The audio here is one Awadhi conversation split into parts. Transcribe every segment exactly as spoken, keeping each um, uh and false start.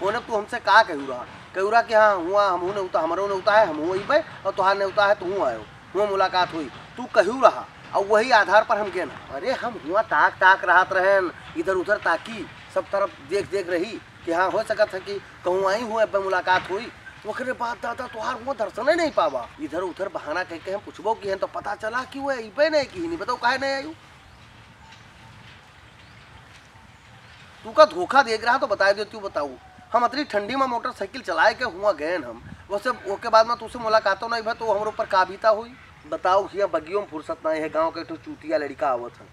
ओने तू हमसे का कहू रहा? कहू रहा कि हाँ, हुआ हमहू नेवता, हमरो नेवता है, हमहू अइबे, और तोहार नेवता है, तू आयो, हुआ मुलाकात हुई। तू कहू रहा, और वही आधार पर हम गेन। अरे, हम हुआ ताक ताक रहत रहेन, इधर उधर ताकी, सब तरफ देख देख रही कि हाँ, हो सकत है कि कहूँ आई हुआ, अब्बे मुलाकात हुई। ओकरे बाद दादा तोहार हुआ दर्शने नहीं पावा, इधर उधर बहाना कह के हम पूछबो किहेन तो पता चला कि वो अइबे नहीं किहिन, बताओ काहे नहीं आयु? तू का धोखा देख रहा तो बताए दे, तू बताऊ। हम अतनी ठंडी में मोटरसाइकिल चलाए के हुआ गएन हम, वैसे ओके बाद में तुझसे मुलाकातो नहीं भा तो हमरे ऊपर का बीता हुई? बताऊ, हिया बगियो में फुर्सत नहीं है, गाँव के एक ठो चूतिया लड़का आवत है।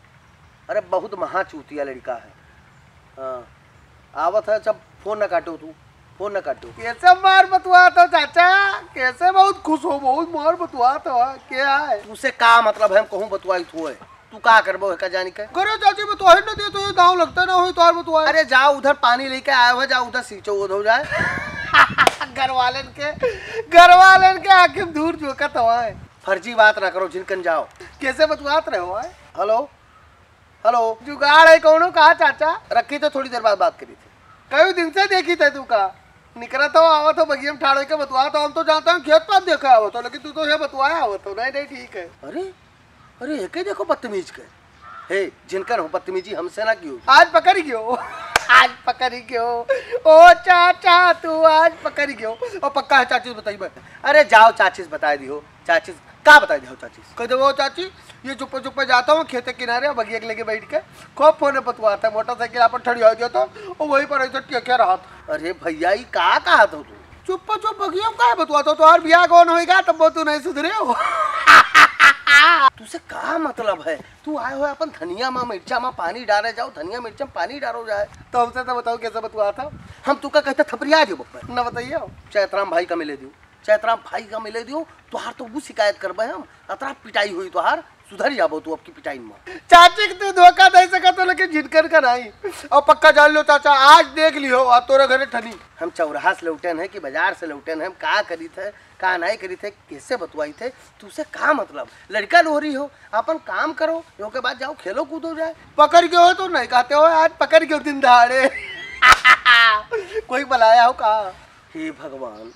अरे बहुत महा चूतिया लड़का है। हाँ, आवत है। अच्छा, फोन ना काटो तू, फोन ना काटो। कैसे मार बतुआत हो चाचा? कैसे बहुत खुश हो, बहुत मार बतुआत हो? क्या है? तुझसे का मतलब है, हम कहूँ बतुआई तू है? तू का करबो है का जानी के? करे चाची, बतुआई न दे तो ये दाव लगता ना होई तोहार बतुआई। अरे जाओ उधर पानी लेके आए हो, जाओ उधर सींचो, वो हो जाए। घर वालन के, घर वालन के आँखी में धूर झोंकत हवा है। फर्जी बात ना करो, झिनकन जाओ। कैसे बतुआत रहे हो आए? हेलो, हेलो। जुगाड़ है कौनो का चाचा? रखी तो थोड़ी देर बाद बात करी थे। कई दिन से देखी थे तू का निकरा तो आवत हो बगिया में ठाड़ होके बतुआ, तो हम तो जानता हूँ खेत पात देखे आवत हो, लेकिन तू तो ये बतुआ आवत हो। नहीं, नहीं, ठीक है। अरे, अरे, एके देखो बदतमीज के। हे, झिनकन हो बदतमीजी हमसे ना कियो। आज पकड़ गयो, आज पकड़ गयो। ओ चाचा, तू आज पकड़ गयो। और पक्का है चाची से बताइबे। अरे जाओ चाची से बताए दियो। चाची से का बताए दियो चाची से? कह दे, "वो चाची, ये चुप्पे चुप्पे जाता हूँ खेते किनारे, बगिया के लेके बैठ के खूब फोन बतुआता है, मोटरसाइकिल अपन ठड़ी हो गया तो, और वहीं पर ऐसे टेके रहा था।" अरे भैया, ई का कहा था तू? चुप्पा चुप बगिया में काहे बतुआत हो? तोहार बियाह कौन होइगा, तब वो तू नहीं सुधरे हो। तुझसे का मतलब है? तू आए हो अपन धनिया मा मिर्चा मा पानी डारे जाओ, धनिया मिर्चा मा पानी डारो जाए। तो हमसे तो बताओ कैसे बतुआत हो? हम तू का कहता थपरिया जो बप्पा। ना बताइए। चैतराम भाई का मिले दियो, चैतराम भाई का मिले दियो, तोहार तो वो शिकायत करबे हम, अतरा पिटाई हुई तोहार। सुधर जाबो तू अब की पिटाई में। चाची के तू धोखा दे सकत हो, लेकिन झिनकन का नहीं। और पक्का जान लो चाचा, आज देख लियो, अब तोरे घरे ठनी। हम चौराहा से लौटेन है कि बाजार से लौटेन है, हम का करी थे, का नहीं करी थे, कैसे बतुआई थे, तुझसे का मतलब? लड़का लोहरी हो, अपन काम करो, ओके बाद जाओ खेलो कूदो जाए। पकड़ गयो हो तो नहीं कहते हो, आज पकड़ गयो दिन दहाड़े। कोई बुलाया हो का? हे भगवान,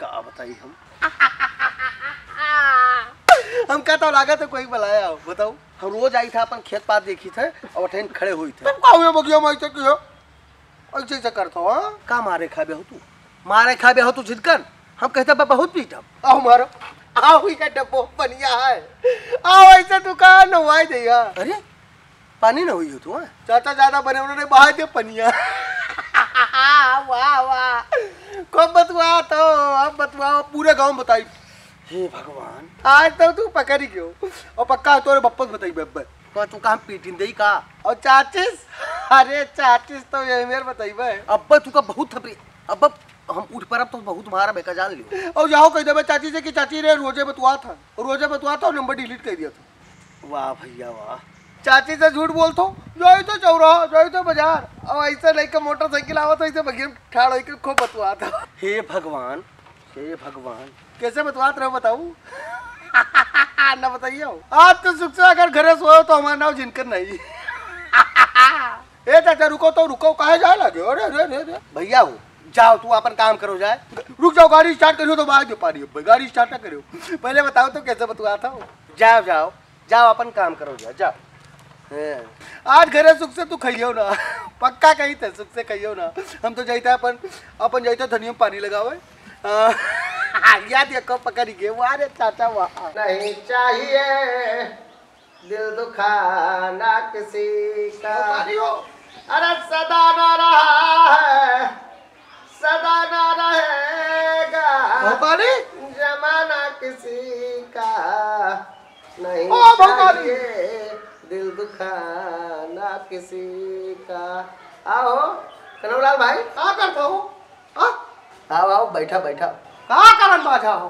का बताई हम? हमका तो लागत है कोई बुलाया हो, बताओ। हम रोज आई था, अपन खेत पात देखी थे और अठैन खड़े हुई थे। तुम का हुए बगिया में ऐसे कियो? ऐसे ऐसे करत हो, हाँ? का मारे खाबे हो तू? मारे खाबे हो तू झिनकन? हम कहते बा बहुत पीटब। आओ मारो, आओ ये डब्बो पनिया है, आओ ऐसे तू का नवाई देगा। अरे, पानी न हुई हो तू, हाँ? चाचा ज्यादा बने उन्होंने बहा दे पनिया। वाह, वाह। कब बतुआ तो, अब बतुआ, पूरे गाँव में बताई। हे भगवान। आज तो तू पकड़ ही गयो। और पक्का तोरे बप्पा से बताई बब्बे। तो तू कहाँ पीटिन देई का? और चाचिस? अरे चाचिस तो यही मेर बताई बे। अब्बे तू का बहुत थपरी। अब हम उठ पर अब तो बहुत मारा बेका जान लियो। और जाओ कह देबे चाची से कि चाची रे रोजे बतुआ था, रोजे बतुआ था और नंबर डिलीट कर दिया था। वाह भैया वाह। चाची से झूठ बोलतो, जाई तो चौराहा, जाई तो बाजार, और ऐसे लेके मोटरसाइकिल आवत, ऐसे बगिया में ठाड़ होके खूब बतुआत। हे भगवान, हे भगवान। कैसे बतुआत रहो बताऊ? ना बताइए हो। आज तो सुख से अगर घरे सोयो तो हमारा नाम झिनकर नहीं। ए चाचा रुको तो रुको, काहे जाए लगे? अरे, अरे, अरे, अरे। भैया हो, जाओ तू अपन काम करो जाए। रुक जाओ, गाड़ी स्टार्ट करियो तो बाहर जो पानी हो, गाड़ी स्टार्ट ना करियो। पहले बताओ तो कैसे बतुआत हो? जाओ, जाओ, जाओ, अपन काम करो, जाओ, जाओ। हैं। आज घरे सुख से तू खइयो ना। पक्का कही थे, सुख से खइयो ना। हम तो जाइते अपन, अपन जाइते धनिया में पानी लगावे। आ, या देखो पकड़ गए, वाह रे चाचा, वाह। नहीं चाहिए दिल दुखाना किसी का। अरे सदा ना रहा है, सदा ना रहेगा भोपाली? जमाना किसी का नहीं ओ भोपाली। चाहिए दिल दुखाना किसी का। आओ कनौलाल भाई। का करता हो? हाँ? आओ, आओ, बैठा, बैठा। का करन बाझा हो?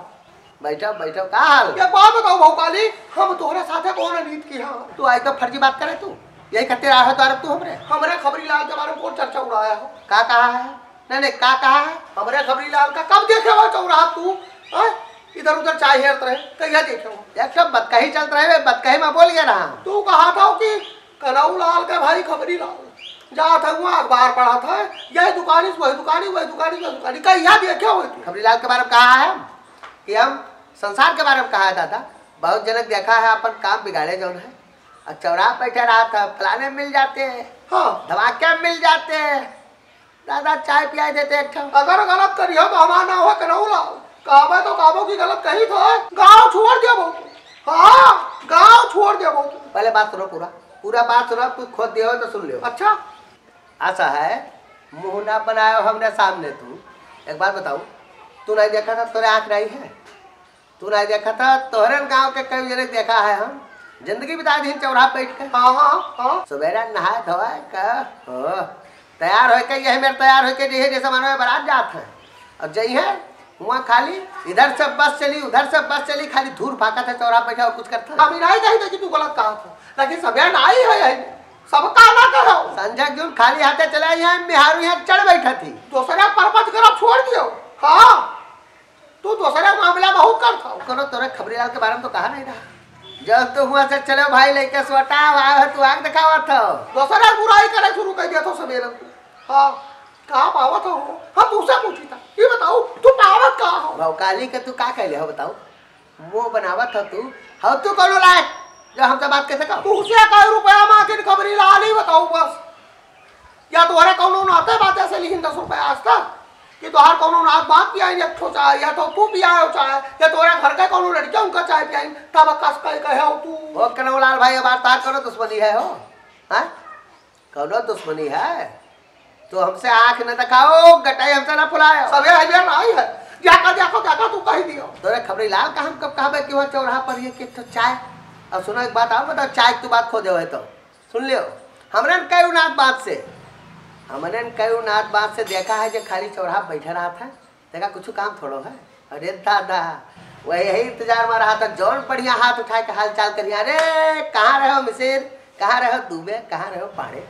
बैठा, बैठा, का हाल? एक बात बताओ भोपाली, हम तोहरे साथे कौन रीत की हाँ? तू आई तो फर्जी बात करे तू। यही खातिर आया है तो अरे तू हमरे। हमरे खबरी लाल के बारे में कौन चर्चा उड़ाया हो? का कहा है? नहीं, नहीं, का कहा है? हमरे खबरी लाल का कब देखे हो चौराहा तू? हाँ? इधर उधर चाय हेरत रहे, कहिया देखे हो? एक सब बतकही चलत रहे, बतकही में बोल गया रहा। तू कहा था कि कनऊ लाल का भाई खबरी लाल। जात है, वहाँ अखबार पढ़त है, यह दुकानी से वही दुकानी, वही दुकानी से वही दुकानी। कहिया देखे हो तू? खबरीलाल के बारे में कहा है कि हम संसार के बारे में कहा है दादा, बहुत जनक देखा है अपन काम बिगाड़े जौन है। और चौराहा बैठे रहा था, फलाने मिल जाते हैं, हाँ। धमाके मिल जाते हैं, दादा चाय पियाई देते एक ठो। अगर गलत करियो तो हमार नाम हो कनौला। कहबे तो कहबो की गलत कही तो गाँव छोड़ देबो। हाँ, गाँव छोड़ देबो। पहले बात सुनो पूरा, पूरा बात सुनो, कुछ खोद दियो तो सुन लियो। अच्छा। ऐसा है, मुँह ना बनायो हमरे सामने तू। एक बात बताऊ, तू नहीं देखा था, तोरे आँख नहीं है? तू नहीं देखा था, तोहरे गाँव के कई जने देखा है हम। जिंदगी बिता दी चौराहा बैठ के। हाँ, हाँ, हाँ। सवेरे नहाए धोए के, हो, तैयार होके, यही मेर तैयार होके जइहे जैसे मनवे बारात जात है। और जइहे, हुआँ खाली इधर से बस चली, उधर से बस चली, खाली धूर फाँकत है, चौराहा बैठा और कुछ करता है। हम ई नहीं कही कि तू गलत कहा था, लेकिन सभे नाई है यही, सबका ना कहो। संजय क्यों खाली हाथे चले यहाँ, मेहारू यहाँ चढ़ बैठा थी। दूसरा परपंच करब छोड़ दियो। हाँ, तू दूसरा मामला बहुत करत हो। कौनो तोरे खबरीलाल के बारे में तो कहा नहीं रहा। जब तो हुआँ से चलो भाई लेके सोटा आवा है, तू आग दिखावत हो। दूसरा बुराई करे शुरू कर दिया तो सवेरे तू। हाँ, कहाँ पावत हो? हम तुझसे पूछी था। ये बताओ, तू पावत कहाँ हो? भौकाली के तू का कहले हो बताओ? मुँह बनावत हो तू? हो तू कौनो लायक जो हमसे बात कर सको? तुझसे कई रुपया माँगिन खबरीलाल, ई बताओ बस। या तोहरे कौनो नाते बाते से लिहिन दस रुपया आज तक कि तोहार कौनो नात बात पियाइन एक ठो चाय, या तो तू पियायो चाय, या तोहरे घर के कौनो लड़किया उनका चाय पियाइन, तब कस कह कहे हो तू। ओ कनौलाल भाई, हमार तार कौनो दुश्मनी है हो? हाँ? कौनो दुश्मनी है? तो हमसे आँख न दिखाओ, गटाई हमसे न फुलायो। सबे हइबे नाई है। जाका, जाका, जाका तू कही दियो। तोरे खबरीलाल का हम कब कहबे कि वहाँ चौराहा पर ये कि एक ठो चाय? और सुनो एक बात और बताओ, चाय की तू बात खोदे हो तो सुन लियो, हमरन कई उनाद बात से, हमरन कई उनाद बात से देखा है जे खाली चौराहा बैठे रहत है, देखा कुछ काम थोड़ो है। अरे दादा, वही, यही इंतजार में रहा था, जौन बढ़िया हाथ उठाए के हाल चाल करिया। अरे कहाँ रहो मिसिर, कहाँ रहो दुबे, कहाँ रहो पाड़े?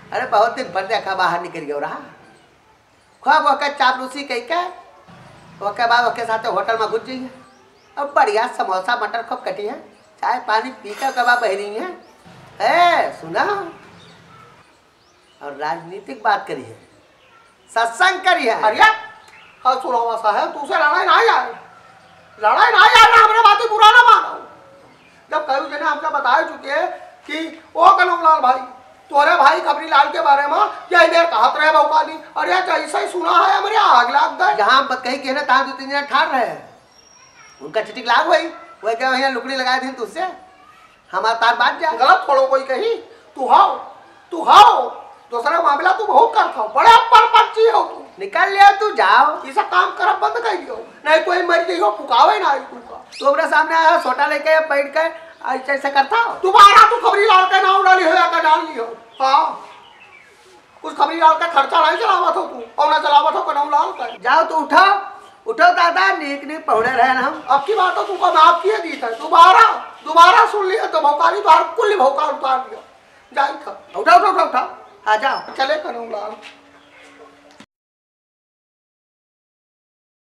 अरे बहुत दिन पर देखा, बाहर निकल गयो रहा। खूब ओके चापलूसी कई के, ओके बाद ओके साथे होटल में घुस जइहे। अब बढ़िया समोसा मटर खूब कटी है, चाय पानी पी के ओके बाद बहरी है। ए, सुना, और राजनीतिक बात करी है, सत्संग करी है। अरे, हाँ, सुनावा साहब, तू से लड़ाई ना जाए, लड़ाई ना जाए ना, हमरे बात बुरा ना मानो। जब कई जने हमसे बताए चुके कि ओ कनौलाल भाई, तोरे भाई खबरीलाल के बारे में यही देर कहत रहे भौकाली, अरे जैसे ही सुना है हमरे आग लाग गए। जहाँ बतकही के ना, तहाँ दो तीन जने ठार रहे हैं, उनका चिटिक लाग हुई, वही क्या वही लुकड़ी लगाए थे तुझसे, हमार तार बाज जा। गलत थोड़ो कोई कही, तू हाओ, तू हाओ, दूसरा मामला तू बहुत करत हो, बड़े परपंची हो तू। निकल लियो तू, जाओ। ये सब काम करब बंद कर दियो, नहीं कोई मर गई हो, फुकावे ना आई तू का। तू हमरे सामने आया, सोटा लेके बैठ के ऐसे ऐसे करता हो। दोबारा तू खबरीलाल का नाम डाली हो या का डाल लियो। हाँ, कुछ खबरीलाल का खर्चा नहीं चलावत हो तू, और ना चलावत हो कनौलाल का। जाओ तू उठो, उठो दादा, नीक नीक पहुने रहे हम। अब की बात तो तू का माफ किए दी था, दोबारा, दोबारा सुन लिया तो भौकाली, तो हर कुल भौकाल उतार दिया। जाई था। उठो, उठो, उठो, उठो। हाँ, जाओ। चले कनौलाल।